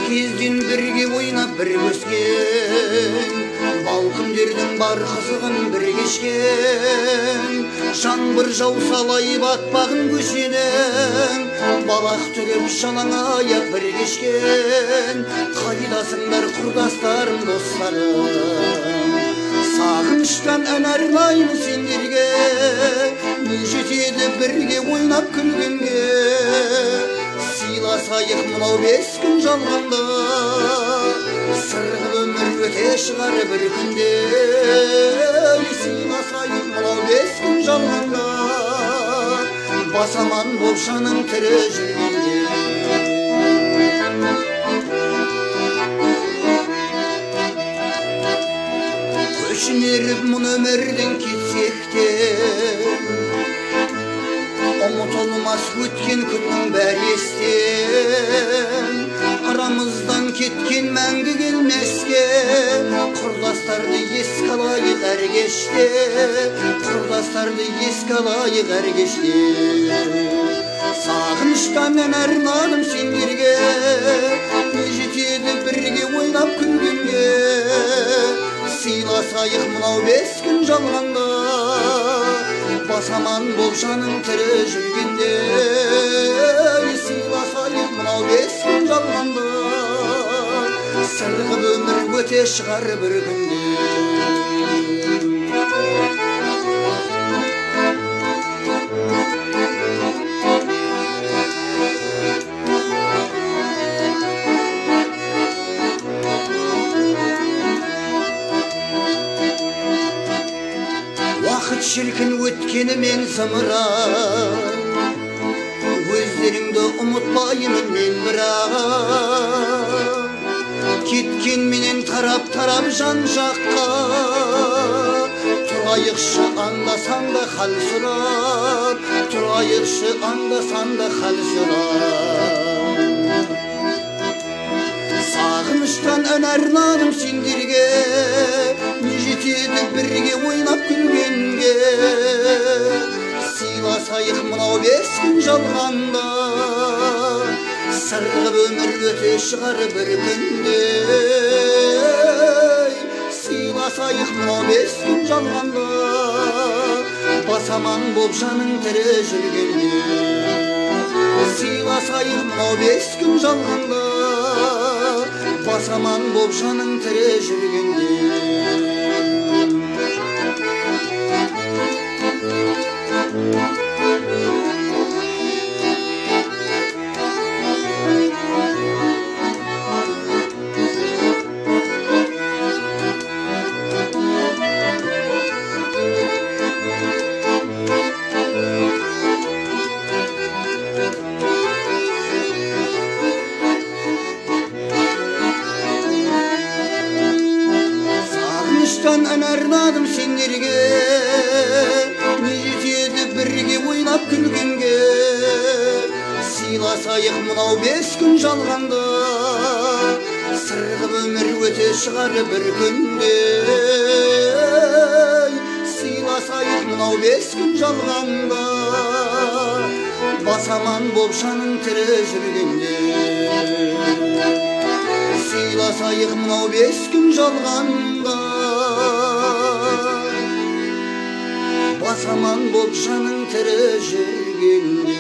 Кезден бірге ойнап бір өскен, бал күндердің бар қызығын бір кешкен. Жаңбыр жауса лай батпағын көшенің, балақ түріп жалаң аяқ бір кешкен. Қайдасыңдар құрдастарым, достарым, сағыныштан ән арнаймын сендерге. Не жетеді бірге ойнап күлгенге, сыйласайық мынау 5 күн жалғанда. Сырғып өмір өте шығар бір күнде, сыйласайық мынау 5 күн жалғанда. Бас аман боп жаның тірі жүргенде. Көшін еріп мұн өмірден кетсек те, ұмытылмас өткен күннің бәрі естен. Арамыздан кеткен мәңгі келмеске, құрдастарды еске алайық әр кеште, құрдастарды еске алайық әр кеште. Сағыныштан ән арнадым сендерге, не жетеді бірге ойнап күлгенге. Сыйласайық мынау 5 күн жалғанда, бас аман боп жаның тірі жүргенде. Сыйласайық мынау 5 күн жалғанда, сырғып өмір өте шығар бір күнде. Уақыт шіркін өткенімен зымыран, өздеріңді ұмытпаймын мен бірақ. Кеткенменен тарап-тарап жан жаққа, тұрайықшы анда-санда хал сұрап, тұрайықшы анда-санда хал сұрап. Сағыныштан ән арнадым сендерге, не жетеді бірге ойнап күлгенге. Сыйласайық мынау 5 күн жалғанда, сырғып өмір өте шығар бір күнде. Сыйласайық мынау 5 күн жалғанда, бас аман боп жаның тірі жүргенде. Сыйласайық мынау 5 күн жалғанда, бас аман боп жаның тірі жүргенде. Сағыныштан ән арнадым сендерге, не жетеді бірге ойнап күлгенге. Сыйласайық мынау 5 күн жалғанда, сырғып өмір өте шығар бір күнде. Сыйласайық мынау 5 күн жалғанда, бас аман боп жаның тірі жүргенде. Сыйласайық мынау 5 күн жалғанда, бас аман боп жаның тірі жүргенде.